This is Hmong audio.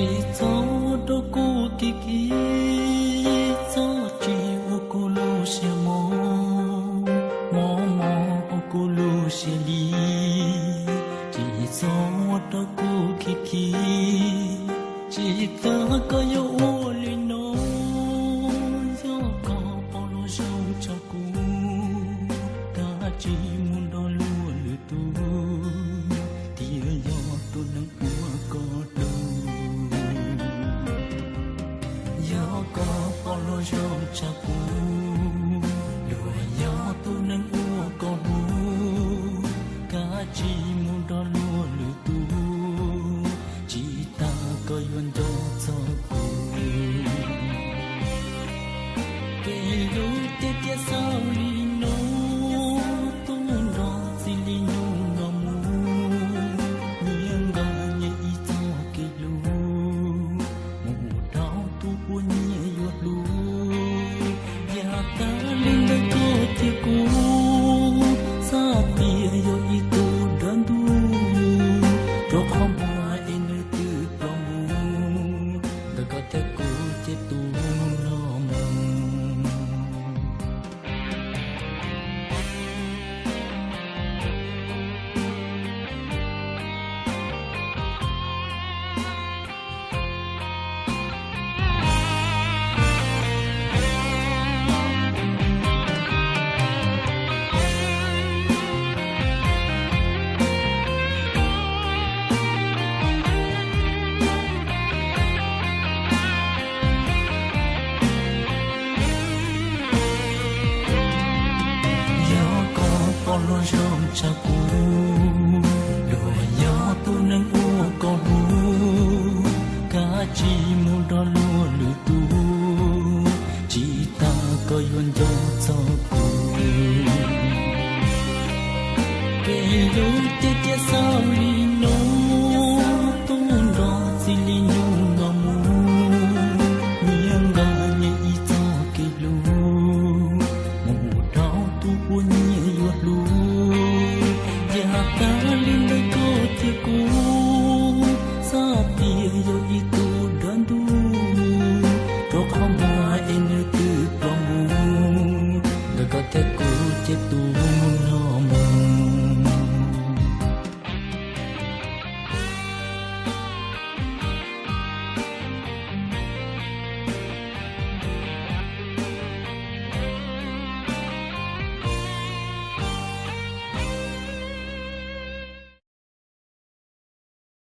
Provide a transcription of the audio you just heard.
Tsis txhob rau kuv khib khib, txhob tsis ua kuv lub siab mob, mob mob ua kuv lub siab li. Tsis txhob rau kuv khib khib, tsis tas koj yuav ua li no. Yog koj pom los zoo tshaj kuv, kav tsij mus nrog luag lwm tus, thiaj yog tus neeg uas koj hlub. Yog koj pom los zoo tshaj kuv, luag yog tus neeg uas koj hlub, kav tsij mus nrog luag lwm tus, tsis tas koj yuav nco txog kuv. Kev hlub tiag tiag xaus li no, tub nrog txiv li hnub no mus, nyias nkaum nyias ib txoj kev hlub, mus dhau tus uas nyias yuav hlub. Yam tag li ntawd koj thiab kuv, xav tias yog ib tug dab ntub, rau qhov muag es nws twb ploj mus, ntawm koj thiab kuv ces tus no mus. Yog koj pom los zoo tshaj kuv, luag yog tus neeg uas koj hlub, kav tsij mus nrog luag lwm tus, tsis tas koj yuav nco txog kuv. Kev hlub tiag tiag xaus